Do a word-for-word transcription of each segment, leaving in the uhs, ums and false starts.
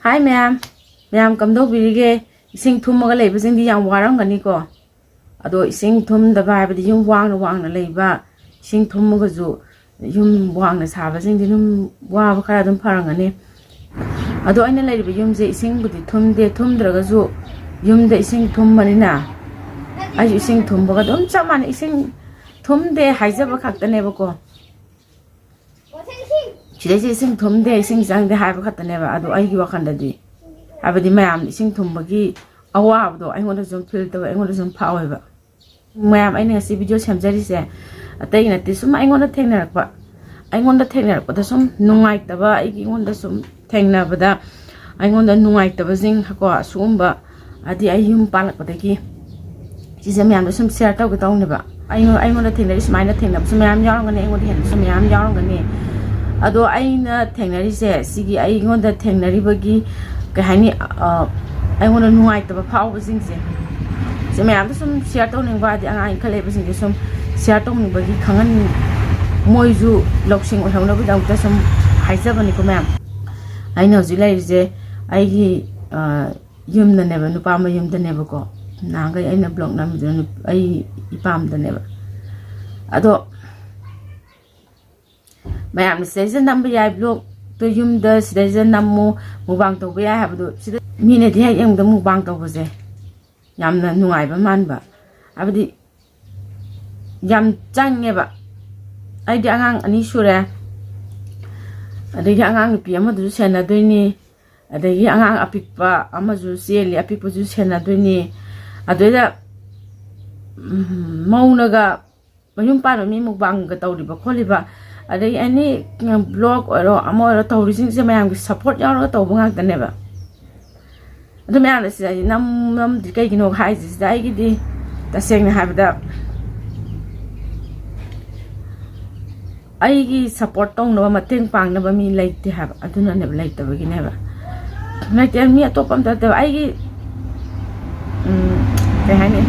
ꯍꯥꯏ ꯃꯌꯥꯝ, ꯃꯌꯥꯝ ꯀꯝꯗꯧꯕꯤꯔꯤꯒꯦ? ꯏꯁꯤꯡ ꯊꯨꯝꯃꯒ ꯂꯩꯕꯁꯤꯡꯗꯤ ꯌꯥꯝ ꯋꯥꯔꯝꯒꯅꯤꯀꯣ꯫ ꯑꯗꯣ ꯏꯁꯤꯡ ꯊꯨꯝꯗꯕ ꯍꯥꯏꯕꯗꯤ ꯌꯨꯝ ꯋꯥꯡꯅ ꯋꯥꯡꯅ ꯂꯩꯕ, ꯏꯁꯤꯡ ꯊꯨꯝꯃꯒꯁꯨ ꯌꯨꯝ ꯋꯥꯡꯅ ꯁꯥꯕꯁꯤꯡꯗꯤ ꯑꯗꯨꯝ ꯋꯥꯕ ꯈꯔ ꯑꯗꯨꯝ ꯐꯔꯝꯒꯅꯤ꯫ ꯑꯗꯣ ꯑꯩꯅ ꯂꯩꯔꯤꯕ ꯌꯨꯝꯁꯦ ꯏꯁꯤꯡꯕꯨꯗꯤ ꯊꯨꯝꯗꯦ, ꯊꯨꯝꯗ꯭ꯔꯒꯁꯨ ꯌꯨꯝꯗ ꯏꯁꯤꯡ ꯊꯨꯝꯕꯅꯤꯅ ꯑꯩꯁꯨ ꯏꯁꯤꯡ ꯊꯨꯝꯕꯒ ꯑꯗꯨꯝ ꯆꯞ ꯃꯥꯟꯅꯩ꯫ ꯏꯁꯤꯡ ꯊꯨꯝꯗꯦ ꯍꯥꯏꯖꯕ ꯈꯛꯇꯅꯦꯕꯀꯣ꯫ ꯁꯤꯗꯩꯁꯤ ꯏꯁꯤꯡ ꯊꯨꯝꯗꯦ, ꯏꯁꯤꯡ ꯆꯪꯗꯦ ꯍꯥꯏꯕ ꯈꯛꯇꯅꯦꯕ꯫ ꯑꯗꯣ ꯑꯩꯒꯤ ꯋꯥꯈꯜꯗꯗꯤ, ꯍꯥꯏꯕꯗꯤ ꯃꯌꯥꯝ ꯏꯁꯤꯡ ꯊꯨꯝꯕꯒꯤ ꯑꯋꯥꯕꯗꯣ ꯑꯩꯉꯣꯟꯗꯁꯨ ꯑꯗꯨꯝ ꯐꯤꯜ ꯇꯧꯋꯦ, ꯑꯩꯉꯣꯟꯗꯁꯨ ꯑꯗꯨꯝ ꯐꯥꯎꯋꯦꯕ꯫ ꯃꯌꯥꯝ, ꯑꯩꯅ ꯉꯁꯤ ꯚꯤꯗꯤꯑꯣ ꯁꯦꯝꯖꯔꯤꯁꯦ ꯑꯇꯩ ꯅꯠꯇꯦ, ꯁꯨꯝ ꯑꯩꯉꯣꯟꯗ ꯊꯦꯡꯅꯔꯛꯄ, ꯑꯩꯉꯣꯟꯗ ꯊꯦꯡꯅꯔꯛꯄꯗ ꯁꯨꯝ ꯅꯨꯡꯉꯥꯏꯇꯕ, ꯑꯩꯒꯤ ꯑꯩꯉꯣꯟꯗ ꯁꯨꯝ ꯊꯦꯡꯅꯕꯗ ꯑꯩꯉꯣꯟꯗ ꯅꯨꯡꯉꯥꯏꯇꯕꯁꯤꯡ ꯀꯣ, ꯁꯤꯒꯨꯝꯕ, ꯍꯥꯏꯗꯤ ꯑꯩ ꯌꯨꯝ ꯄꯥꯜꯂꯛꯄꯗꯒꯤ ꯁꯤꯁꯦ ꯃꯌꯥꯝꯗ ꯁꯨꯝ ꯁꯤꯌꯔ ꯇꯧꯒꯦ ꯇꯧꯅꯦꯕ꯫ ꯑꯩꯉꯣꯟ-, ꯑꯩꯉꯣꯟꯗ ꯊꯦꯡꯅꯔꯤ ꯁꯨꯃꯥꯏꯅ ꯊꯦꯡꯅꯕꯁꯨ ꯃꯌꯥꯝ ꯌꯥꯎꯔꯝꯒꯅꯤ, ꯑꯩꯉꯣꯟꯗ ꯍꯦꯟꯕꯁꯨ ꯃꯌꯥꯝ ꯌꯥꯎꯔꯝꯒꯅꯤ꯫ ꯑꯗꯣ ꯑꯩꯅ ꯊꯦꯡꯅꯔꯤꯁꯦ, ꯁꯤꯒꯤ ꯑꯩꯉꯣꯟꯗ ꯊꯦꯡꯅꯔꯤꯕꯒꯤ, ꯀꯩ ꯍꯥꯏꯅꯤ, ꯑ, ꯑꯩꯉꯣꯟꯗ ꯅꯨꯡꯉꯥꯏꯇꯕ ꯐꯥꯎꯕꯁꯤꯡꯁꯦ, ꯁꯤ ꯃꯌꯥꯝꯗ ꯁꯨꯝ ꯁꯤꯌꯔ ꯇꯧꯅꯤꯡꯕ, ꯍꯥꯏꯗꯤ ꯑꯉꯥꯡ ꯏꯟꯈꯠꯂꯛꯏꯕꯁꯤꯡꯁꯦ ꯁꯨꯝ ꯁꯤꯌꯔ ꯇꯧꯅꯤꯡꯕꯒꯤ, ꯈꯪꯍꯟ-, ꯃꯣꯏꯁꯨ ꯂꯧꯁꯤꯡ ꯑꯣꯏꯍꯧꯅꯕꯒꯤꯗꯃꯛꯇ ꯁꯨꯝ ꯍꯥꯏꯖꯕꯅꯤꯀꯣ ꯃꯌꯥꯝ꯫ ꯑꯩꯅ ꯍꯧꯖꯤꯛ ꯂꯩꯔꯤꯁꯦ ꯑꯩꯒꯤ, ꯑ, ꯌꯨꯝꯗꯅꯦꯕ, ꯅꯨꯄꯥ ꯃꯌꯨꯝꯗꯅꯦꯕꯀꯣ꯫ ꯅꯍꯥꯟꯈꯩ ꯑꯩꯅ ꯕ꯭ꯂꯣꯛ ꯅꯝꯃꯤꯗꯨꯅ ꯅꯨꯞ-, ꯑꯩ ꯏꯄꯥꯝꯗꯅꯦꯕ꯫ ꯑꯗꯣ ꯃꯌꯥꯝꯅ ꯁꯤꯗꯩꯁꯤꯗ ꯅꯝꯕ ꯌꯥꯏ, ꯕ꯭ꯂꯣꯛꯇꯣ ꯌꯨꯝꯗ ꯁꯤꯗꯩꯁꯤꯗ ꯅꯝꯃꯨ, ꯃꯨꯛꯕꯥꯡ ꯇꯧꯕ ꯌꯥꯏ ꯍꯥꯏꯕꯗꯣ, ꯁꯤꯗ ꯃꯤꯅꯗꯤ ꯍꯦꯛ ꯌꯦꯡꯕꯗ ꯃꯨꯛꯕꯥꯡ ꯇꯧꯕꯁꯦ ꯌꯥꯝꯅ ꯅꯨꯡꯉꯥꯏꯕ ꯃꯥꯟꯕ, ꯍꯥꯏꯕꯗꯤ ꯌꯥꯝ ꯆꯪꯉꯦꯕ꯫ ꯑꯩꯗꯤ ꯑꯉꯥꯡ ꯑꯅꯤ ꯁꯨꯔꯦ, ꯑꯗꯒꯤ ꯑꯉꯥꯡ ꯅꯨꯄꯤ ꯑꯃꯗꯨꯁꯨ ꯁꯦꯟꯅꯗꯣꯏꯅꯤ, ꯑꯗꯒꯤ ꯑꯉꯥꯡ ꯑꯄꯤꯛꯄ ꯑꯃꯁꯨ ꯆꯦꯜꯂꯤ, ꯑꯄꯤꯛꯄꯁꯨ ꯁꯦꯟꯅꯗꯣꯏꯅꯤ꯫ ꯑꯗꯨꯗ, ꯎꯝ, ꯃꯧꯅꯒ ꯃꯌꯨꯝ ꯄꯥꯟꯕ ꯃꯤ ꯃꯨꯛꯕꯥꯡꯒ ꯇꯧꯔꯤꯕ ꯈꯣꯠꯂꯤꯕ, ꯑꯗꯒꯤ ꯑꯦꯅꯤ ꯕ꯭ꯂꯣꯛ ꯑꯣꯏꯔꯣ ꯑꯃ ꯑꯣꯏꯔꯣ, ꯇꯧꯔꯤꯁꯤꯡꯁꯦ ꯃꯌꯥꯝꯒꯤ ꯁꯞꯄꯣꯔꯠ ꯌꯥꯎꯔꯒ ꯇꯧꯕ ꯉꯥꯛꯇꯅꯦꯕ꯫ ꯑꯗꯨ ꯃꯌꯥꯝꯅ ꯁꯤꯗ ꯑꯩ ꯅꯝ-, ꯅꯝꯗ꯭ꯔꯤ ꯀꯩꯒꯤꯅꯣ ꯍꯥꯏꯁꯤꯁꯤꯗ, ꯑꯩꯒꯤꯗꯤ ꯇꯁꯦꯡꯅ ꯍꯥꯏꯕꯗ ꯑꯩꯒꯤ ꯁꯞꯄꯣꯔꯠ ꯇꯧꯅꯕ, ꯃꯇꯦꯡ ꯄꯥꯡꯅꯕ ꯃꯤ ꯂꯩꯇꯦ ꯍꯥꯏꯕ꯫ ꯑꯗꯨꯅꯅꯦꯕ, ꯂꯩꯇꯕꯒꯤꯅꯦꯕ꯫ ꯂꯩꯇꯦ, ꯃꯤ ꯑꯇꯣꯞꯄ ꯑꯝꯇ ꯅꯠꯇꯦꯕ꯫ ꯑꯩꯒꯤ, ꯎꯝ, ꯀꯩ ꯍꯥꯏꯅꯤ,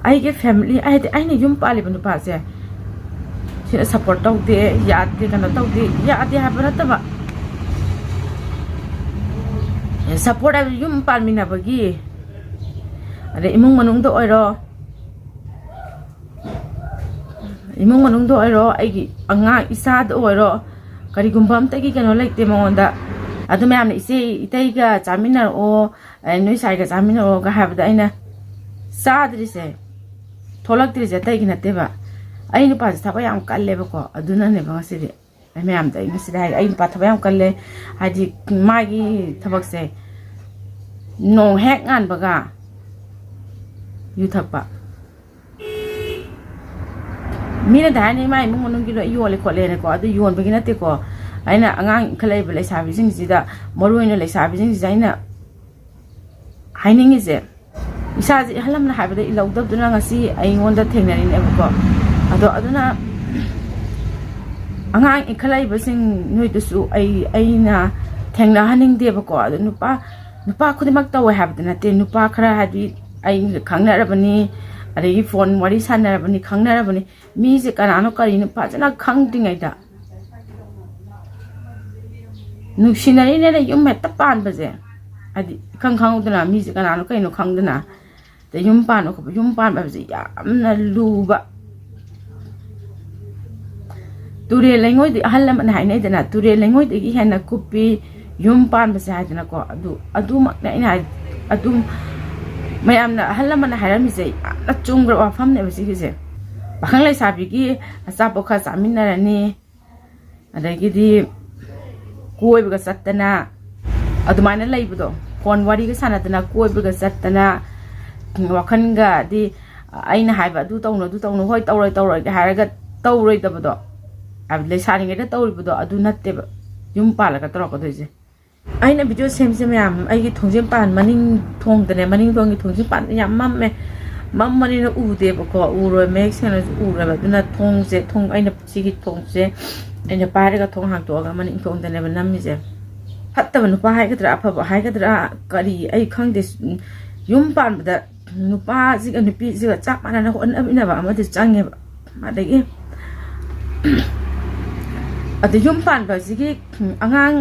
ꯑꯩꯒꯤ ꯐꯦꯃꯤꯂꯤ, ꯍꯥꯏꯗꯤ ꯑꯩꯅ ꯌꯨꯝ ꯄꯥꯜꯂꯤꯕ ꯅꯨꯄꯥꯁꯦ, ꯁꯤꯅ ꯁꯞꯄꯣꯔꯠ ꯇꯧꯗꯦ, ꯌꯥꯗꯦ, ꯀꯩꯅꯣ ꯇꯧꯗꯦ, ꯌꯥꯗꯦ ꯍꯥꯏꯕ ꯅꯠꯇꯕ, ꯁꯞꯄꯣꯔꯠ ꯍꯥꯏꯕꯗꯤ ꯌꯨꯝ ꯄꯥꯟꯃꯤꯟꯅꯕꯒꯤ, ꯑꯗꯩ ꯏꯃꯨꯡ ꯃꯅꯨꯡꯗ ꯑꯣꯏꯔꯣ, ꯏꯃꯨꯡ ꯃꯅꯨꯡꯗ ꯑꯣꯏꯔꯣ, ꯑꯩꯒꯤ ꯑꯉꯥꯡ ꯏꯆꯥꯗ ꯑꯣꯏꯔꯣ, ꯀꯔꯤꯒꯨꯝꯕ ꯑꯝꯇꯒꯤ ꯀꯩꯅꯣ ꯂꯩꯇꯦ ꯃꯉꯣꯟꯗ꯫ ꯑꯗꯨ ꯃꯌꯥꯝꯅ "ꯏꯆꯦ, ꯏꯇꯩꯒ ꯆꯥꯃꯤꯟꯅꯔꯛꯑꯣ, ꯑꯦ, ꯅꯣꯏ ꯁꯥꯏꯒ ꯆꯥꯃꯤꯟꯅꯔꯛꯑꯣꯒ" ꯍꯥꯏꯕꯗ ꯑꯩꯅ ꯆꯥꯗ꯭ꯔꯤꯁꯦ, ꯊꯣꯛꯂꯛꯇ꯭ꯔꯤꯁꯦ ꯑꯇꯩꯒꯤ ꯅꯠꯇꯦꯕ꯫ ꯑꯩ ꯅꯨꯄꯥꯁꯦ ꯊꯕꯛ ꯌꯥꯝ ꯀꯜꯂꯦꯕꯀꯣ, ꯑꯗꯨꯅꯅꯦꯕ ꯉꯁꯤꯗꯤ꯫ ꯑꯩ ꯃꯌꯥꯝꯗ ꯑꯩ ꯉꯁꯤꯗ ꯍꯥꯏ, ꯑꯩ ꯅꯨꯄꯥ ꯊꯕꯛ ꯌꯥꯝ ꯀꯜꯂꯦ꯫ ꯍꯥꯏꯗꯤ, ꯃꯥꯒꯤ ꯊꯕꯛꯁꯦ ꯅꯣꯡ ꯍꯦꯛ ꯉꯥꯟꯕꯒ ꯌꯨ ꯊꯛꯄ꯫ ꯃꯤꯅꯗꯤ ꯍꯥꯏꯅꯤ, "ꯃꯥ ꯏꯃꯨꯡ ꯃꯅꯨꯡꯒꯤ ꯂꯣꯏ ꯌꯣꯜꯂꯦ ꯈꯣꯠꯂꯦꯅꯀꯣ"꯫ ꯑꯗꯨ ꯌꯣꯟꯕꯒꯤ ꯅꯠꯇꯦꯀꯣ꯫ ꯑꯩꯅ ꯑꯉꯥꯡ ꯏꯟꯈꯠꯂꯛꯏꯕ ꯂꯩꯁꯥꯕꯤꯁꯤꯡꯁꯤꯗ, ꯃꯔꯨ ꯑꯣꯏꯅ ꯂꯩꯁꯥꯕꯤꯁꯤꯡꯁꯤꯗ ꯑꯩꯅ ꯍꯥꯏꯅꯤꯡꯉꯤꯁꯦ, ꯏꯁꯥꯁꯦ ꯑꯍꯜ ꯂꯃꯟꯅ ꯍꯥꯏꯕꯗ ꯏꯜꯍꯧꯗꯕꯗꯨꯅ ꯉꯁꯤ ꯑꯩꯉꯣꯟꯗ ꯊꯦꯡꯅꯔꯤꯅꯦꯕꯀꯣ꯫ ꯑꯗꯣ ꯑꯗꯨꯅ ꯑꯉꯥꯡ ꯏꯟꯈꯠꯂꯛꯏꯕꯁꯤꯡ ꯅꯣꯏꯗꯁꯨ ꯑꯩ, ꯑꯩꯅ ꯊꯦꯡꯅꯍꯟꯅꯤꯡꯗꯦꯕꯀꯣ꯫ ꯑꯗꯣ ꯅꯨꯄꯥ, ꯅꯨꯄꯥ ꯈꯨꯗꯤꯡꯃꯛ ꯇꯧꯋꯦ ꯍꯥꯏꯕꯗꯤ ꯅꯠꯇꯦ꯫ ꯅꯨꯄꯥ ꯈꯔ, ꯍꯥꯏꯗꯤ, ꯑꯩꯒ ꯈꯪꯅꯔꯕꯅꯤ, ꯑꯗꯒꯤ ꯐꯣꯟ ꯋꯥꯔꯤ ꯁꯥꯟꯅꯔꯕꯅꯤ, ꯈꯪꯅꯔꯕꯅꯤ, ꯃꯤꯁꯦ ꯀꯅꯥꯅꯣ ꯀꯔꯤꯅꯣ ꯐꯖꯅ ꯈꯪꯗ꯭ꯔꯤꯉꯩꯗ ꯅꯨꯡꯁꯤꯅꯔꯤꯅꯦꯅ ꯌꯨꯝ ꯍꯦꯛꯇ ꯄꯥꯟꯕꯁꯦ, ꯍꯥꯏꯗꯤ, ꯏꯈꯪ ꯈꯪꯍꯧꯗꯅ, ꯃꯤꯁꯦ ꯀꯅꯥꯅꯣ ꯀꯩꯅꯣ ꯈꯪꯗꯅ, ꯑꯗꯩ ꯌꯨꯝ ꯄꯥꯟꯕ ꯈꯣꯠꯄ, ꯌꯨꯝ ꯄꯥꯟꯕ ꯍꯥꯏꯕꯁꯦ ꯌꯥꯝꯅ ꯂꯨꯕ꯫ ꯇꯨꯔꯦꯜ ꯂꯩꯉꯣꯏꯗꯤ, ꯑꯍꯜ ꯂꯃꯟꯅ ꯍꯥꯏꯅꯩꯗꯅ, "ꯇꯨꯔꯦꯜ ꯂꯩꯉꯣꯏꯗꯒꯤ ꯍꯦꯟꯅ ꯀꯨꯞꯄꯤ ꯌꯨꯝ ꯄꯥꯟꯕꯁꯦ" ꯍꯥꯏꯗꯅꯀꯣ꯫ ꯑꯗꯨ, ꯑꯗꯨꯃꯛꯅꯦ ꯑꯩꯅ ꯍꯥꯏ-, ꯑꯗꯨꯝ ꯃꯌꯥꯝꯅ, ꯑꯍꯜ ꯂꯃꯟꯅ ꯍꯥꯏꯔꯝꯃꯤꯁꯦ ꯌꯥꯝꯅ ꯆꯨꯝꯈ꯭ꯔꯕ ꯋꯥꯐꯝꯅꯦꯕ ꯁꯤꯒꯤꯁꯦ꯫ ꯄꯥꯈꯪ ꯂꯩꯁꯥꯕꯤꯒꯤ ꯑꯆꯥꯄꯣꯠ ꯈꯔ ꯆꯥꯃꯤꯟꯅꯔꯅꯤ, ꯑꯗꯒꯤꯗꯤ ꯀꯣꯏꯕꯒ ꯆꯠꯇꯅ, ꯑꯗꯨꯃꯥꯏꯅ ꯂꯩꯕꯗꯣ, ꯐꯣꯟ ꯋꯥꯔꯤꯒ ꯁꯥꯟꯅꯗꯅ, ꯀꯣꯏꯕꯒ ꯆꯠꯇꯅ, ꯋꯥꯈꯜꯒꯗꯤ ꯑꯩꯅ ꯍꯥꯏꯕ "ꯑꯗꯨ ꯇꯧꯅꯨ, ꯑꯗꯨ ꯇꯧꯅꯨ", "ꯍꯣꯏ, ꯇꯧꯔꯣꯏ, ꯇꯧꯔꯣꯏꯒꯦ" ꯍꯥꯏꯔꯒ ꯇꯧꯔꯣꯏꯗꯕꯗꯣ, ꯍꯥꯏꯕꯗꯤ ꯂꯩꯁꯥꯔꯤꯉꯩꯗ ꯇꯧꯔꯤꯕꯗꯣ ꯑꯗꯨ ꯅꯠꯇꯦꯕ ꯌꯨꯝ ꯄꯥꯜꯂꯒ ꯇꯧꯔꯛꯀꯗꯣꯏꯁꯦ꯫ ꯑꯩꯅ ꯚꯤꯗꯤꯑꯣ ꯁꯦꯝꯁꯦ ꯃꯌꯥꯝ, ꯑꯩꯒꯤ ꯊꯣꯡꯖꯤꯟ ꯄꯥꯟ ꯃꯅꯤꯡ ꯊꯣꯡꯗꯅꯦ, ꯃꯅꯤꯡ ꯊꯣꯡꯒꯤ ꯊꯣꯡꯖꯤꯟ ꯄꯥꯟ ꯌꯥꯝ ꯃꯝꯃꯦ, ꯃꯝꯕꯅꯤꯅ ꯎꯗꯦꯕꯀꯣ, ꯎꯔꯣꯏ, ꯃꯌꯦꯛ ꯁꯦꯡꯅꯁꯨ ꯎꯔꯣꯏꯕ꯫ ꯑꯗꯨꯅ ꯊꯣꯡꯁꯦ, ꯊꯣꯡ, ꯑꯩꯅ ꯁꯤꯒꯤ ꯊꯣꯡꯁꯦ ꯑꯩꯅ ꯄꯥꯏꯔꯒ ꯊꯣꯡ ꯍꯥꯡꯇꯣꯛꯑꯒ ꯃꯅꯤꯡ ꯊꯣꯡꯗꯅꯦꯕ ꯅꯝꯃꯤꯁꯦ꯫ ꯐꯠꯇꯕ ꯅꯨꯄꯥ ꯍꯥꯏꯒꯗ꯭ꯔꯥ, ꯑꯐꯕ ꯍꯥꯏꯒꯗ꯭ꯔꯥ, ꯀꯔꯤ, ꯑꯩ ꯈꯪꯗꯦ꯫ ꯌꯨꯝ ꯄꯥꯟꯕꯗ ꯅꯨꯄꯥꯁꯤꯒ ꯅꯨꯄꯤꯁꯤꯒ ꯆꯞ ꯃꯥꯟꯅꯅ ꯍꯣꯠꯅꯃꯤꯟꯅꯕ ꯑꯃꯗꯤ ꯆꯪꯉꯦꯕ꯫ ꯑꯗꯒꯤ ꯑꯗ ꯌꯨꯝ ꯄꯥꯟꯕꯁꯤꯒꯤ ꯑꯉꯥꯡ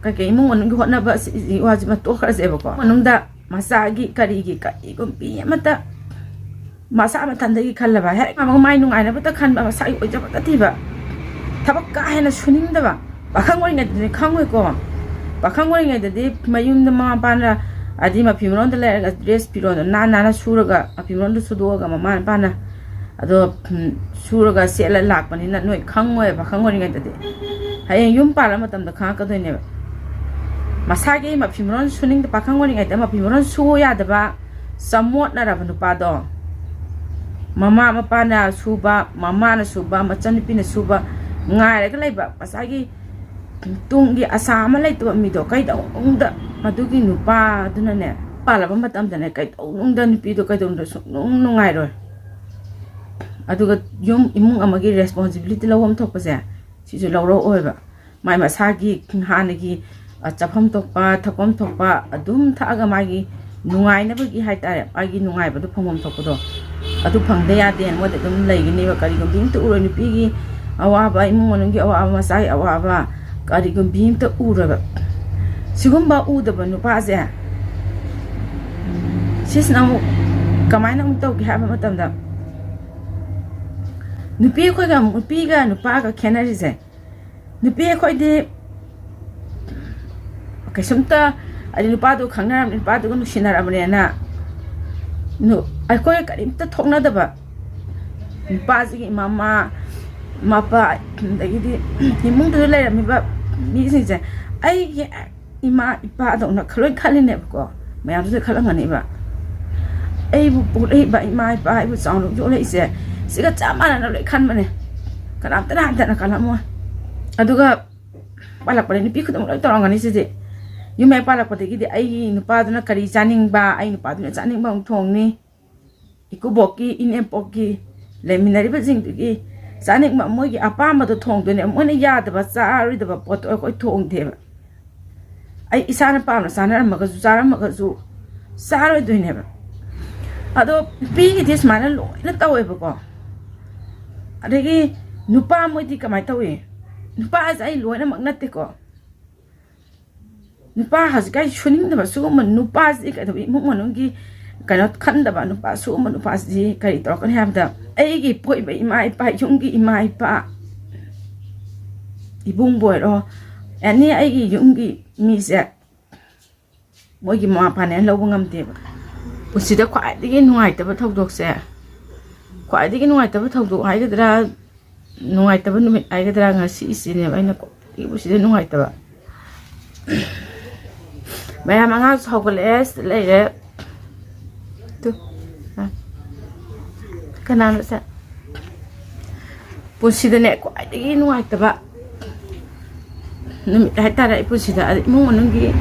ꯀꯩꯀꯩ ꯏꯃꯨꯡ ꯃꯅꯨꯡꯒꯤ ꯍꯣꯠꯅꯕ ꯑꯁꯤꯒꯤ ꯋꯥꯁꯤ ꯃꯇꯣꯛꯈ꯭ꯔꯁꯦꯕꯀꯣ꯫ ꯃꯅꯨꯡꯗ ꯃꯆꯥꯒꯤ ꯀꯔꯤꯒꯤ ꯀꯔꯤꯒꯨꯝꯕꯤ ꯑꯃꯠꯇ ꯃꯁꯥ ꯃꯊꯟꯗꯒꯤ ꯈꯜꯂꯕ, ꯍꯦꯛ ꯃꯥꯏ ꯅꯨꯡꯉꯥꯏꯅꯕꯇ ꯈꯟꯕ, ꯃꯁꯥꯒꯤ ꯑꯣꯏꯖꯕꯇ ꯊꯤꯕ, ꯊꯕꯛ ꯀꯥ ꯍꯦꯟꯅ ꯁꯨꯅꯤꯡꯗꯕ꯫ ꯄꯥꯈꯪ ꯑꯣꯏꯔꯤꯉꯩꯗꯗꯤ ꯈꯪꯉꯣꯏꯀꯣ꯫ ꯄꯥꯈꯪ ꯑꯣꯏꯔꯤꯉꯩꯗꯗꯤ ꯃꯌꯨꯝꯗ ꯃꯃꯥ ꯃꯄꯥꯅ ꯍꯥꯏꯗꯤ ꯃꯐꯤ ꯃꯔꯣꯟꯗ ꯂꯩꯔꯒ ꯗ꯭ꯔꯦꯁ ꯐꯤꯔꯣꯟꯗꯣ ꯅꯥꯟ ꯅꯥꯟꯅ ꯁꯨꯔꯒ, ꯃꯐꯤ ꯃꯔꯣꯟꯗꯣ ꯁꯨꯗꯣꯛꯑꯒ ꯃꯃꯥ ꯃꯄꯥꯅ ꯑꯗꯣ, ꯎꯝ, ꯁꯨꯔꯒ ꯁꯦꯠꯂ ꯂꯥꯛꯄꯅꯤꯅ ꯅꯣꯏ ꯈꯪꯉꯣꯏꯕ, ꯄꯥꯈꯪ ꯑꯣꯏꯔꯤꯉꯩꯗꯗꯤ꯫ ꯍꯌꯦꯡ ꯌꯨꯝ ꯄꯥꯜꯂ ꯃꯇꯝꯗ ꯈꯪꯉꯛꯀꯗꯣꯏꯅꯦꯕ꯫ ꯃꯁꯥꯒꯤ ꯃꯐꯤ ꯃꯔꯣꯟ ꯁꯨꯅꯤꯡꯗ, ꯄꯥꯈꯪ ꯑꯣꯏꯔꯤꯉꯩꯗ ꯃꯐꯤ ꯃꯔꯣꯟ ꯁꯨ ꯌꯥꯗꯕ, ꯆꯃꯣꯠꯅꯔꯕ ꯅꯨꯄꯥꯗꯣ, ꯃꯃꯥ ꯃꯄꯥꯅ ꯁꯨꯕ, ꯃꯃꯥꯅ ꯁꯨꯕ, ꯃꯆꯟꯅꯨꯄꯤꯅ ꯁꯨꯕ ꯉꯥꯏꯔꯒ ꯂꯩꯕ, ꯃꯁꯥꯒꯤ ꯇꯨꯡꯒꯤ ꯑꯁꯥ ꯑꯃ ꯂꯩꯇꯕ ꯃꯤꯗꯣ ꯀꯩꯗꯧꯅꯨꯡꯗ, ꯃꯗꯨꯒꯤ ꯅꯨꯄꯥꯗꯨꯅꯅꯦ, ꯄꯥꯜꯂꯕ ꯃꯇꯝꯗꯅꯦ, ꯀꯩꯗꯧꯅꯨꯡꯗ ꯅꯨꯄꯤꯗꯣ ꯀꯩꯗꯧꯅꯨꯡꯗ ꯁꯨꯡꯅꯨꯡ ꯅꯨꯡꯉꯥꯏꯔꯣꯏ꯫ ꯑꯗꯨꯒ ꯌꯨꯝ ꯏꯃꯨꯡ ꯑꯃꯒꯤ ꯔꯦꯁꯄꯣꯟꯁꯤꯕꯤꯂꯤꯇꯤ ꯂꯧꯐꯝ ꯊꯣꯛꯄꯁꯦ ꯁꯤꯁꯨ ꯂꯧꯔꯛꯑꯣꯏꯕ꯫ ꯃꯥꯏ ꯃꯁꯥꯒꯤ ꯍꯥꯟꯅꯒꯤ, ꯑ, ꯆꯥꯐꯝ ꯊꯣꯛꯄ, ꯊꯛꯐꯝ ꯊꯣꯛꯄ ꯑꯗꯨꯝ ꯊꯛꯑꯒ ꯃꯥꯒꯤ ꯅꯨꯡꯉꯥꯏꯅꯕꯒꯤ ꯍꯥꯏꯇꯥꯔꯦ, ꯃꯥꯒꯤ ꯅꯨꯡꯉꯥꯏꯕꯗꯣ ꯐꯪꯐꯝ ꯊꯣꯛꯄꯗꯣ ꯑꯗꯨ ꯐꯪꯗ ꯌꯥꯗꯦꯅ ꯃꯣꯏꯗ ꯑꯗꯨꯝ ꯂꯩꯒꯅꯦꯕ꯫ ꯀꯔꯤꯒꯨꯝꯕꯤ ꯑꯝꯇ ꯎꯔꯣꯏ, ꯅꯨꯄꯤꯒꯤ ꯑꯋꯥꯕ, ꯏꯃꯨꯡ ꯃꯅꯨꯡꯒꯤ ꯑꯋꯥꯕ, ꯃꯆꯥꯒꯤ ꯑꯋꯥꯕ ꯀꯔꯤꯒꯨꯝꯕꯤ ꯑꯝꯇ ꯎꯔꯣꯏꯕ꯫ ꯁꯤꯒꯨꯝꯕ ꯎꯗꯕ ꯅꯨꯄꯥꯁꯦ, ꯁꯤꯁꯤꯅ ꯑꯃꯨꯛ ꯀꯃꯥꯏꯅ ꯑꯃꯨꯛ ꯇꯧꯒꯦ ꯍꯥꯏꯕ ꯃꯇꯝꯗ, ꯅꯨꯄꯤ ꯑꯩꯈꯣꯏꯒ, ꯅꯨꯄꯤꯒ ꯅꯨꯄꯥꯒ ꯈꯦꯠꯅꯔꯤꯁꯦ, ꯅꯨꯄꯤ ꯑꯩꯈꯣꯏꯗꯤ ꯀꯩꯁꯨꯝꯇ, ꯍꯥꯏꯗꯤ ꯅꯨꯄꯥꯗꯨ ꯈꯪꯅꯔꯕꯅꯤ, ꯅꯨꯄꯥꯗꯨꯒ ꯅꯨꯡꯁꯤꯅꯔꯕꯅꯦꯅ ꯅꯨ-, ꯑꯩꯈꯣꯏ ꯀꯔꯤꯝꯇ ꯊꯣꯛꯅꯗꯕ, ꯅꯨꯄꯥꯁꯤꯒꯤ ꯃꯃꯥ ꯃꯄꯥ, ꯑꯗꯒꯤꯗꯤ ꯏꯃꯨꯡꯗꯨꯗ ꯂꯩꯔꯝꯃꯤꯕ ꯃꯤꯁꯤꯡꯁꯦ ꯑꯩꯒꯤ ꯏꯃꯥ ꯏꯄꯥꯗꯧꯅ ꯂꯣꯏ ꯈꯜꯂꯤꯅꯦꯕꯀꯣ꯫ ꯃꯌꯥꯝꯁꯤꯅ ꯈꯜꯂꯝꯒꯅꯦꯕ, ꯑꯩꯕꯨ ꯄꯣꯛꯂꯛꯏꯕ ꯏꯃꯥ ꯏꯄꯥ, ꯑꯩꯕꯨ ꯆꯥꯎꯅ ꯌꯣꯛꯂꯛꯏꯁꯦ ꯁꯤꯒ ꯆꯞ ꯃꯥꯟꯅꯅ ꯂꯣꯏ ꯈꯟꯕꯅꯦ꯫ ꯀꯅꯥꯝꯇꯅ ꯍꯟꯊꯅ ꯈꯜꯂꯝꯃꯣꯏ꯫ ꯑꯗꯨꯒ ꯄꯥꯜꯂꯛꯄꯗ ꯅꯨꯄꯤ ꯈꯨꯗꯤꯡꯃꯛ ꯂꯣꯏ ꯇꯧꯔꯝꯒꯅꯤ ꯁꯤꯗꯤ꯫ ꯌꯨꯝ ꯍꯦꯛ ꯄꯥꯜꯂꯛꯄꯗꯒꯤꯗꯤ ꯑꯩꯒꯤ ꯅꯨꯄꯥꯗꯨꯅ ꯀꯔꯤ ꯆꯥꯅꯤꯡꯕ, ꯑꯩ ꯅꯨꯄꯥꯗꯨꯅ ꯆꯥꯅꯤꯡꯕ ꯑꯃꯨꯛ ꯊꯣꯡꯅꯤ꯫ ꯏꯀꯨꯕꯣꯛꯀꯤ, ꯏꯅꯦꯝꯄꯣꯛꯀꯤ, ꯂꯩꯃꯤꯟꯅꯔꯤꯕꯁꯤꯡꯗꯨꯒꯤ ꯆꯥꯅꯤꯡꯕ, ꯃꯣꯏꯒꯤ ꯑꯄꯥꯝꯕꯗꯣ ꯊꯣꯡꯗꯣꯏꯅꯦ꯫ ꯃꯣꯏꯅ ꯌꯥꯗꯕ, ꯆꯥꯔꯣꯏꯗꯕ ꯄꯣꯠꯇꯣ ꯑꯩꯈꯣꯏ ꯊꯣꯡꯗꯦꯕ꯫ ꯑꯩ ꯏꯁꯥꯅ ꯄꯥꯝꯅ ꯆꯥꯅꯔꯝꯃꯒꯁꯨ, ꯆꯥꯔꯝꯃꯒꯁꯨ ꯆꯥꯔꯣꯏꯗꯣꯏꯅꯦꯕ꯫ ꯑꯗꯣ ꯅꯨꯄꯤꯒꯤꯗꯤ ꯁꯨꯃꯥꯏꯅ ꯂꯣꯏꯅ ꯇꯧꯋꯦꯕꯀꯣ꯫ ꯑꯗꯒꯤ ꯅꯨꯄꯥ ꯃꯣꯏꯗꯤ ꯀꯃꯥꯏꯅ ꯇꯧꯏ? ꯅꯨꯄꯥꯁꯦ ꯑꯩ ꯂꯣꯏꯅꯃꯛ ꯅꯠꯇꯦꯀꯣ꯫ ꯅꯨꯄꯥ ꯍꯧꯖꯤꯛꯀꯥꯟ ꯁꯨꯅꯤꯡꯗꯕ ꯁꯤꯒꯨꯝꯕ ꯅꯨꯄꯥꯁꯤꯗꯤ ꯀꯩꯗꯧꯕ, ꯏꯃꯨꯡ ꯃꯅꯨꯡꯒꯤ ꯀꯩꯅꯣ ꯈꯟꯗꯕ ꯅꯨꯄꯥ, ꯁꯤꯒꯨꯝꯕ ꯅꯨꯄꯥꯁꯤꯗꯤ ꯀꯔꯤ ꯇꯧꯔꯛꯀꯅꯤ ꯍꯥꯏꯕꯗ, ꯑꯩꯒꯤ ꯄꯣꯛꯏꯕ ꯏꯃꯥ ꯏꯄꯥ, ꯌꯨꯝꯒꯤ ꯏꯃꯥ ꯏꯄꯥ, ꯏꯕꯨꯡꯕꯨ ꯑꯣꯏꯔꯣ, ꯑꯦꯅꯤ ꯑꯩꯒꯤ ꯌꯨꯝꯒꯤ ꯃꯤꯁꯦ ꯃꯣꯏꯒꯤ ꯃꯃꯥ ꯃꯄꯥꯅ ꯂꯧꯕ ꯉꯝꯗꯦꯕ꯫ ꯄꯨꯟꯁꯤꯗ ꯈ꯭ꯋꯥꯏꯗꯒꯤ ꯅꯨꯡꯉꯥꯏꯇꯕ ꯊꯧꯗꯣꯛꯁꯦ, ꯈ꯭ꯋꯥꯏꯗꯒꯤ ꯅꯨꯡꯉꯥꯏꯇꯕ ꯊꯧꯗꯣꯛ ꯍꯥꯏꯒꯗ꯭ꯔꯥ, ꯅꯨꯡꯉꯥꯏꯇꯕ ꯅꯨꯃꯤꯠ ꯍꯥꯏꯒꯗ꯭ꯔꯥ, ꯉꯁꯤꯁꯤꯅꯦꯕ ꯑꯩꯅ ꯈ꯭ꯋꯥꯏꯗꯒꯤ ꯄꯨꯟꯁꯤꯗ ꯅꯨꯡꯉꯥꯏꯇꯕ꯫ ꯃꯌꯥꯝ ꯑꯉꯥꯡꯁꯨ ꯍꯧꯒꯠꯂꯛꯑꯦ, ꯁꯤꯗ ꯂꯩꯔꯦ꯫ ꯇꯨ, ꯑ, ꯀꯅꯥꯅꯣ ꯁꯦ? ꯄꯨꯟꯁꯤꯗꯅꯦ, ꯈ꯭ꯋꯥꯏꯗꯒꯤ ꯅꯨꯡꯉꯥꯏꯇꯕ ꯅꯨꯃꯤꯠ ꯍꯥꯏꯇꯥꯔꯦ ꯑꯩ ꯄꯨꯟꯁꯤꯗ꯫ ꯑꯗ ꯏꯃꯨꯡ ꯃꯅꯨꯡꯒꯤ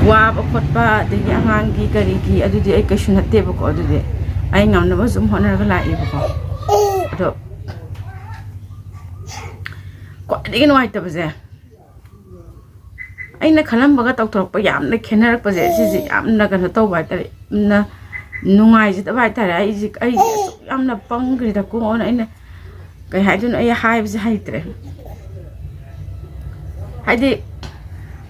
ꯋꯥꯕ ꯈꯣꯠꯄ, ꯑꯗꯒꯤ ꯑꯉꯥꯡꯒꯤ ꯀꯔꯤꯒꯤ, ꯑꯗꯨꯗꯤ ꯑꯩ ꯀꯩꯁꯨ ꯅꯠꯇꯦꯕꯀꯣ꯫ ꯑꯗꯨꯗꯤ ꯑꯩ ꯉꯝꯅꯕ ꯁꯨꯝ ꯍꯣꯠꯅꯔꯒ ꯂꯥꯛꯑꯦꯕꯀꯣ꯫ ꯑꯗꯣ ꯈ꯭ꯋꯥꯏꯗꯒꯤ ꯅꯨꯡꯉꯥꯏꯇꯕꯁꯦ, ꯑꯩꯅ ꯈꯜꯂꯝꯕꯒ ꯇꯧꯊꯣꯔꯛꯄ ꯌꯥꯝꯅ ꯈꯦꯠꯅꯔꯛꯄꯁꯦ, ꯁꯤꯁꯦ ꯌꯥꯝꯅ ꯀꯩꯅꯣ ꯇꯧꯕ ꯍꯥꯏꯇꯥꯔꯦ, ꯌꯥꯝꯅ ꯅꯨꯡꯉꯥꯏꯖꯗꯕ ꯍꯥꯏꯇꯥꯔꯦ꯫ ꯑꯩꯁꯦ, ꯑꯩꯁꯦ ꯑꯁꯨꯛ ꯌꯥꯝꯅ ꯄꯪꯈ꯭ꯔꯤꯗꯀꯣꯅ ꯑꯩꯅ, ꯀꯩ ꯍꯥꯏꯗꯣꯏꯅꯣ, ꯑꯩ ꯍꯥꯏꯕꯁꯦ ꯍꯩꯇ꯭ꯔꯦ꯫ ꯍꯥꯏꯗꯤ,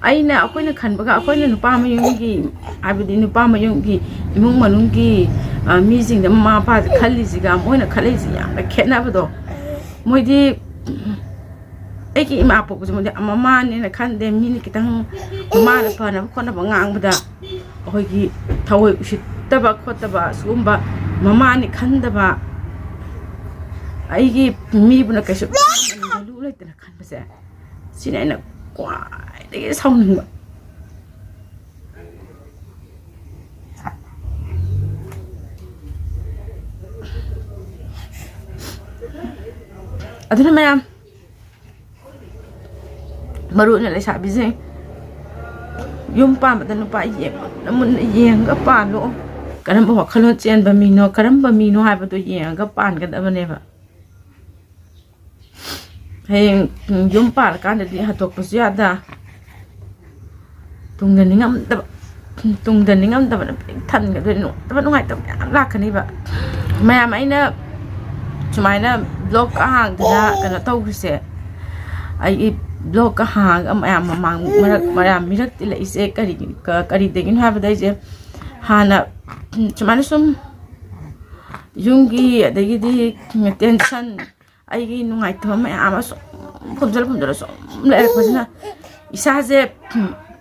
ꯑꯩꯅ, ꯑꯩꯈꯣꯏꯅ ꯈꯟꯕꯒ, ꯑꯩꯈꯣꯏꯅ ꯅꯨꯄꯥ ꯃꯌꯨꯝꯒꯤ, ꯍꯥꯏꯕꯗꯤ ꯅꯨꯄꯥ ꯃꯌꯨꯝꯒꯤ ꯏꯃꯨꯡ ꯃꯅꯨꯡꯒꯤ, ꯑ, ꯃꯤꯁꯤꯡꯗ, ꯃꯃꯥ ꯃꯄꯥꯁꯦ ꯈꯜꯂꯤꯁꯤꯒ ꯃꯣꯏꯅ ꯈꯜꯂꯤꯁꯤ ꯌꯥꯝꯅ ꯈꯦꯠꯅꯕꯗꯣ꯫ ꯃꯣꯏꯗꯤ ꯑꯩꯒꯤ ꯏꯃꯥ ꯄꯣꯛꯄꯁꯦ ꯃꯣꯏꯗꯤ ꯃꯃꯥꯅꯦꯅ ꯈꯟꯗꯦ꯫ ꯃꯤꯅ ꯈꯤꯇꯪ ꯃꯃꯥꯅ ꯐꯅꯕ ꯈꯣꯠꯅꯕ ꯉꯥꯡꯕꯗ ꯑꯩꯈꯣꯏꯒꯤ ꯊꯑꯣꯏ ꯎꯁꯤꯠꯇꯕ ꯈꯣꯠꯇꯕ, ꯁꯤꯒꯨꯝꯕ ꯃꯃꯥꯅꯤ ꯈꯟꯗꯕ, ꯑꯩꯒꯤ ꯃꯤꯕꯨꯅ ꯀꯩꯁꯨ value ꯂꯩꯇꯅ ꯈꯟꯕꯁꯦ, ꯁꯤꯅ ꯑꯩꯅ ꯈ꯭ꯋꯥꯏꯗꯒꯤ ꯁꯥꯎꯅꯤꯡꯕ꯫ ꯑꯗꯨꯅ ꯃꯌꯥꯝ, ꯃꯔꯨ ꯑꯣꯏꯅ ꯂꯩꯁꯥꯕꯤꯁꯤꯡ, ꯌꯨꯝ ꯄꯥꯟꯕꯗ ꯅꯨꯄꯥ ꯌꯦꯡꯕ, ꯃꯨꯟꯅ ꯃꯨꯟꯅ ꯌꯦꯡꯉꯒ ꯄꯥꯜꯂꯣ꯫ ꯀꯔꯝꯕ ꯋꯥꯈꯜꯂꯣꯟ ꯆꯦꯟꯕ ꯃꯤꯅꯣ, ꯀꯔꯝꯕ ꯃꯤꯅꯣ ꯍꯥꯏꯕꯗꯣ ꯌꯦꯡꯉꯒ ꯄꯥꯟꯒꯗꯕꯅꯦꯕ꯫ ꯍꯌꯦꯡ ꯌꯨꯝ ꯄꯥꯜꯂꯀꯥꯟꯗꯗꯤ ꯍꯟꯗꯣꯛꯄꯁꯨ ꯌꯥꯗ, ꯇꯨꯡꯗ ꯅꯤꯡꯉꯝꯗꯕ, ꯇꯨꯡꯗ ꯅꯤꯡꯉꯝꯗꯕꯅ ꯄꯤꯛ ꯊꯟꯒꯗꯣꯏꯅꯤ꯫ ꯅꯨꯡꯉꯥꯏꯇꯕ, ꯅꯨꯡꯉꯥꯏꯇꯕ ꯃꯌꯥꯝ ꯂꯥꯛꯀꯅꯤꯕ꯫ ꯃꯌꯥꯝ, ꯑꯩꯅ ꯁꯨꯃꯥꯏꯅ ꯕ꯭ꯂꯣꯛ ꯍꯥꯡꯗꯅ ꯀꯩꯅꯣ ꯇꯧꯈ꯭ꯔꯤꯁꯦ, ꯑꯩꯒꯤ ꯕ꯭ꯂꯣꯛꯀ ꯍꯥꯡꯉꯒ ꯃꯌꯥꯝ ꯃꯃꯥꯡ ꯃꯔꯛ, ꯃꯌꯥꯝ ꯃꯤꯔꯛ ꯇꯤꯜꯂꯛꯏꯁꯦ ꯀꯔꯤ, ꯀ-, ꯀꯔꯤꯗꯒꯤꯅꯣ ꯍꯥꯏꯕꯗ, ꯑꯩꯁꯦ ꯍꯥꯟꯅ ꯁꯨꯃꯥꯏꯅ ꯁꯨꯝ ꯌꯨꯝꯒꯤ, ꯑꯗꯒꯤꯗꯤ ꯇꯦꯟꯁꯟ, ꯑꯩꯒꯤ ꯅꯨꯡꯉꯥꯏꯇꯕ ꯃꯌꯥꯝ ꯑꯃ ꯁꯨꯝ ꯐꯨꯝꯖꯜ ꯐꯨꯝꯖꯜꯂ ꯁꯨꯝ ꯂꯩꯔꯛꯄꯁꯤꯅ ꯏꯁꯥꯁꯦ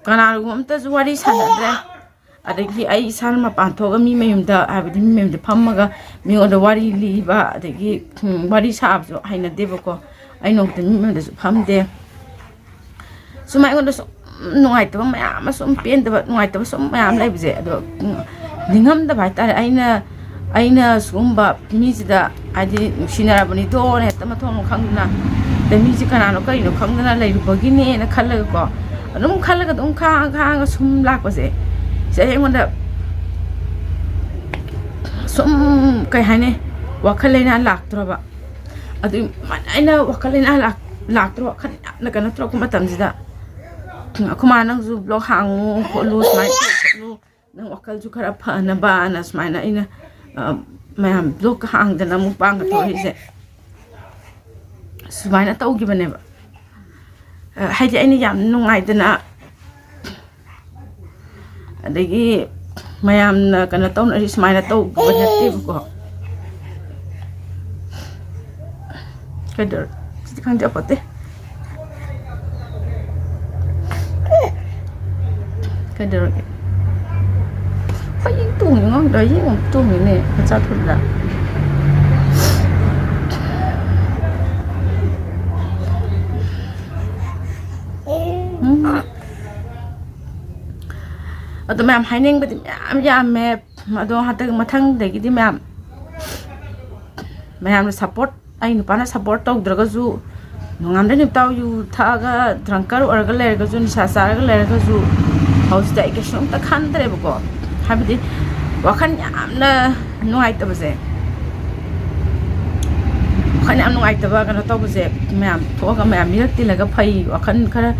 ꯀꯅꯥꯒꯨꯝꯕ ꯑꯝꯇꯁꯨ ꯋꯥꯔꯤ ꯁꯥꯟꯅꯗ꯭ꯔꯦ꯫ ꯑꯗꯒꯤ ꯑꯩ ꯏꯁꯥꯅ ꯃꯄꯥꯟ ꯊꯣꯛꯑꯒ ꯃꯤ ꯃꯌꯨꯝꯗ, ꯍꯥꯏꯕꯗꯤ ꯃꯤ ꯃꯌꯨꯝꯗ ꯐꯝꯃꯒ ꯃꯤꯉꯣꯟꯗ ꯋꯥꯔꯤ ꯂꯤꯕ, ꯑꯗꯒꯤ, ꯎꯝ, ꯋꯥꯔꯤ ꯁꯥꯕꯁꯨ ꯍꯩꯅꯗꯦꯕꯀꯣ꯫ ꯑꯩ ꯅꯣꯡꯃꯇ ꯃꯤ ꯃꯌꯨꯝꯗꯁꯨ ꯐꯝꯗꯦ꯫ ꯁꯨꯝ ꯑꯩꯉꯣꯟꯗ ꯁꯨꯝ ꯅꯨꯡꯉꯥꯏꯇꯕ ꯃꯌꯥꯝ ꯑꯃ, ꯁꯨꯝ ꯄꯦꯟꯗꯕ, ꯅꯨꯡꯉꯥꯏꯇꯕ ꯁꯨꯝ ꯃꯌꯥꯝ ꯂꯩꯕꯁꯦ, ꯑꯗꯣ, ꯎꯝ, ꯅꯤꯡꯉꯝꯗꯕ ꯍꯥꯏꯇꯥꯔꯦ꯫ ꯑꯩꯅ, ꯑꯩꯅ ꯁꯤꯒꯨꯝꯕ ꯃꯤꯁꯤꯗ, ꯍꯥꯏꯗꯤ, ꯅꯨꯡꯁꯤꯅꯔꯕꯅꯤꯗꯣꯅ ꯍꯦꯛꯇ ꯃꯊꯣꯡ ꯈꯪꯗꯅ, ꯑꯗꯩ ꯃꯤꯁꯦ ꯀꯅꯥꯅꯣ ꯀꯔꯤꯅꯣ ꯈꯪꯗꯅ ꯂꯩꯔꯨꯕꯒꯤꯅꯦꯅ ꯈꯜꯂꯒꯀꯣ, ꯑꯗꯨꯝ ꯈꯜꯂꯒ, ꯑꯗꯨꯝ ꯈꯥꯡꯉ ꯈꯥꯡꯉꯒ ꯁꯨꯝ ꯂꯥꯛꯄꯁꯦ, ꯁꯤꯗ ꯑꯩꯉꯣꯟꯗ ꯁꯨꯝ, ꯀꯩ ꯍꯥꯏꯅꯤ, ꯋꯥꯈꯜ ꯂꯩꯅꯥ ꯂꯥꯛꯇ꯭ꯔꯕ꯫ ꯑꯗꯨ ꯑꯩꯅ ꯋꯥꯈꯜ ꯂꯩꯅꯥ ꯂꯥꯛ-, ꯂꯥꯛꯇ꯭ꯔꯣ, ꯋꯥꯈꯜ ꯌꯥꯝꯅ ꯀꯩꯅꯣ ꯇꯧꯔꯛꯄ ꯃꯇꯝꯁꯤꯗ, "ꯑꯩꯈꯣꯏ ꯃꯥ, ꯅꯪꯁꯨ ꯕ꯭ꯂꯣꯛ ꯍꯥꯡꯉꯨ ꯈꯣꯠꯂꯨ, ꯁꯨꯃꯥꯏꯅ ꯇꯧ ꯈꯣꯠꯂꯨ, ꯅꯪ ꯋꯥꯈꯜꯁꯨ ꯈꯔ ꯐꯅꯕꯅ", ꯁꯨꯃꯥꯏꯅ ꯑꯩꯅ, ꯑ, ꯃꯌꯥꯝ ꯕ꯭ꯂꯣꯛ ꯍꯥꯡꯗꯅ ꯑꯃꯨꯛ ꯄꯥꯡꯒ ꯊꯣꯛꯂꯛꯏꯁꯦ꯫ ꯁꯨꯃꯥꯏꯅ ꯇꯧꯈꯤꯕꯅꯦꯕ꯫ ꯑ, ꯍꯥꯏꯗꯤ ꯑꯩꯅ ꯌꯥꯝ ꯅꯨꯡꯉꯥꯏꯗꯅ, ꯑꯗꯒꯤ ꯃꯌꯥꯝꯅ ꯀꯩꯅꯣ ꯇꯧꯅꯔꯤ ꯁꯨꯃꯥꯏꯅ ꯇꯧꯕ ꯅꯠꯇꯦꯕꯀꯣ꯫ ꯀꯩꯗꯧꯔ-, ꯁꯤꯗꯤ ꯈꯪꯗꯦ, ꯑꯄꯣꯠꯇꯦ꯫ ꯀꯩꯗꯧꯔꯒꯦ? ꯍꯣꯏ, ꯇꯣꯡꯉꯤ ꯉꯝꯗ꯭ꯔꯥ? ꯌꯦꯡꯉꯣ, ꯇꯣꯡꯉꯤꯅꯦ, ꯃꯆꯥ ꯊꯣꯛꯂ꯫ ꯎꯝ꯫ ꯑꯗꯣ ꯃꯌꯥꯝ ꯍꯥꯏꯅꯤꯡꯕꯗꯤ ꯃꯌꯥꯝ ꯌꯥꯝꯃꯦ꯫ ꯑꯗꯣ ꯍꯟꯗꯛ ꯃꯊꯪꯗꯒꯤꯗꯤ ꯃꯌꯥꯝ, ꯃꯌꯥꯝꯅ ꯁꯞꯄꯣꯔꯠ, ꯑꯩ ꯅꯨꯄꯥꯅ ꯁꯞꯄꯣꯔꯠ ꯇꯧꯗ꯭ꯔꯒꯁꯨ, ꯅꯣꯡꯉꯥꯟꯕꯗꯩ ꯅꯨꯃꯤꯠ ꯇꯥꯕ ꯌꯨ ꯊꯛꯑꯒ ꯗ꯭ꯔꯪꯀꯔ ꯑꯣꯏꯔꯒ ꯂꯩꯔꯒꯁꯨ, ꯅꯤꯁꯥ ꯆꯥꯔꯒ ꯂꯩꯔꯒꯁꯨ, ꯍꯧꯖꯤꯛꯇꯤ ꯑꯩ ꯀꯩꯁꯨ ꯑꯝꯇ ꯈꯟꯗ꯭ꯔꯦꯕꯀꯣ꯫ ꯍꯥꯏꯕꯗꯤ ꯋꯥꯈꯜ ꯌꯥꯝꯅ ꯅꯨꯡꯉꯥꯏꯇꯕꯁꯦ, ꯋꯥꯈꯜ ꯌꯥꯝ ꯅꯨꯡꯉꯥꯏꯇꯕ ꯀꯩꯅꯣ ꯇꯧꯕꯁꯦ, ꯃꯌꯥꯝ ꯊꯣꯛꯑꯒ ꯃꯌꯥꯝ ꯃꯤꯔꯛ ꯇꯤꯜꯂꯒ ꯐꯩ, ꯋꯥꯈꯜ ꯈꯔ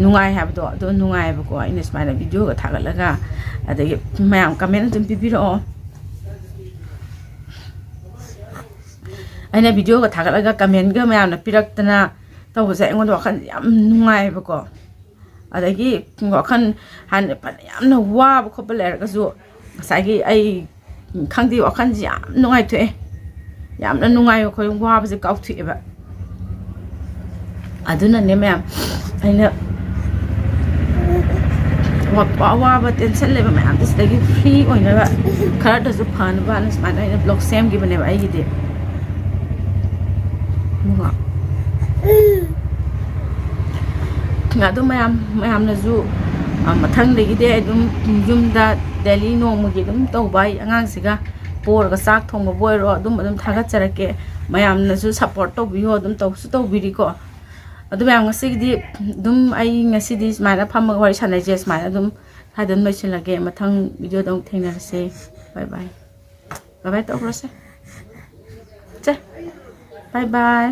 ꯅꯨꯡꯉꯥꯏ ꯍꯥꯏꯕꯗꯣ, ꯑꯗꯣ ꯅꯨꯡꯉꯥꯏꯌꯦꯕꯀꯣ꯫ ꯑꯩꯅ ꯁꯨꯃꯥꯏꯅ ꯚꯤꯗꯤꯑꯣꯒ ꯊꯥꯒꯠꯂꯒ, ꯑꯗꯒꯤ ꯃꯌꯥꯝ ꯀꯃꯦꯟ ꯑꯗꯨꯝ ꯄꯤꯕꯤꯔꯛꯑꯣ꯫ ꯑꯩꯅ ꯚꯤꯗꯤꯑꯣꯒ ꯊꯥꯒꯠꯂꯒ ꯀꯃꯦꯟꯒ ꯃꯌꯥꯝꯅ ꯄꯤꯔꯛꯇꯅ, ꯇꯧꯕꯁꯦ ꯑꯩꯉꯣꯟꯗ ꯋꯥꯈꯜꯁꯦ ꯌꯥꯝ ꯅꯨꯡꯉꯥꯏꯌꯦꯕꯀꯣ꯫ ꯑꯗꯒꯤ ꯋꯥꯈꯜ ꯍꯥꯟꯅ ꯐꯅ ꯌꯥꯝꯅ ꯋꯥꯕ ꯈꯣꯠꯄ ꯂꯩꯔꯒꯁꯨ, ꯉꯁꯥꯏꯒꯤ ꯑꯩ ꯈꯪꯗꯦ, ꯋꯥꯈꯜꯁꯦ ꯌꯥꯝ ꯅꯨꯡꯉꯥꯏꯊꯣꯛꯑꯦ꯫ ꯌꯥꯝꯅ ꯅꯨꯡꯉꯥꯏꯕ, ꯑꯩꯈꯣꯏ ꯋꯥꯕꯁꯦ ꯀꯥꯎꯊꯣꯛꯑꯦꯕ꯫ ꯑꯗꯨꯅꯅꯦ ꯃꯌꯥꯝ, ꯑꯩꯅ ꯋꯥ-, ꯑꯋꯥꯕ ꯇꯦꯟꯁꯟ ꯂꯩꯕ ꯃꯌꯥꯝꯗꯣ ꯁꯤꯗꯒꯤ ꯐ꯭ꯔꯤ ꯑꯣꯏꯅꯕ, ꯈꯔꯗꯁꯨ ꯐꯅꯕꯅ ꯁꯨꯃꯥꯏꯅ ꯑꯩꯅ ꯕ꯭ꯂꯣꯛ ꯁꯦꯝꯈꯤꯕꯅꯦꯕ ꯑꯩꯒꯤꯗꯤ꯫ ꯑꯗꯨꯒ ꯑꯗꯨ ꯃꯌꯥꯝ, ꯃꯌꯥꯝꯅꯁꯨ, ꯑ, ꯃꯊꯪꯗꯒꯤꯗꯤ ꯑꯩ ꯑꯗꯨꯝ ꯌꯨꯝꯗ ꯗꯦꯂꯤ ꯅꯣꯡꯃꯒꯤ ꯑꯗꯨꯝ ꯇꯧꯕ, ꯑꯩ ꯑꯉꯥꯡꯁꯤꯒ ꯄꯣꯔꯒ ꯆꯥꯛ ꯊꯣꯡꯕꯕꯨ ꯑꯣꯏꯔꯣ, ꯑꯗꯨꯝ, ꯑꯗꯨꯝ ꯊꯥꯒꯠꯆꯔꯛꯀꯦ꯫ ꯃꯌꯥꯝꯅꯁꯨ ꯁꯞꯄꯣꯔꯠ ꯇꯧꯕꯤꯌꯣ, ꯑꯗꯨꯝ ꯇꯧꯁꯨ ꯇꯧꯕꯤꯔꯤꯀꯣ꯫ ꯑꯗꯨ ꯃꯌꯥꯝ, ꯉꯁꯤꯒꯤꯗꯤ ꯑꯗꯨꯝ ꯑꯩ ꯉꯁꯤꯗꯤ ꯁꯨꯃꯥꯏꯅ ꯐꯝꯃꯒ ꯋꯥꯔꯤ ꯁꯥꯟꯅꯩꯁꯦ, ꯁꯨꯃꯥꯏꯅ ꯑꯗꯨꯝ ꯁ꯭ꯋꯥꯏꯗ ꯑꯗꯨꯝ ꯂꯣꯏꯁꯤꯜꯂꯒꯦ꯫ ꯃꯊꯪ ꯚꯤꯗꯤꯑꯣꯗ ꯑꯃꯨꯛ ꯊꯦꯡꯅꯔꯁꯦ꯫ ꯕꯥꯏ ꯕꯥꯏ꯫ ꯕꯥꯏ ꯕꯥꯏ ꯇꯧꯈ꯭ꯔꯁꯦ꯫ ꯆꯦ꯫ ꯕꯥꯏ ꯕꯥꯏ꯫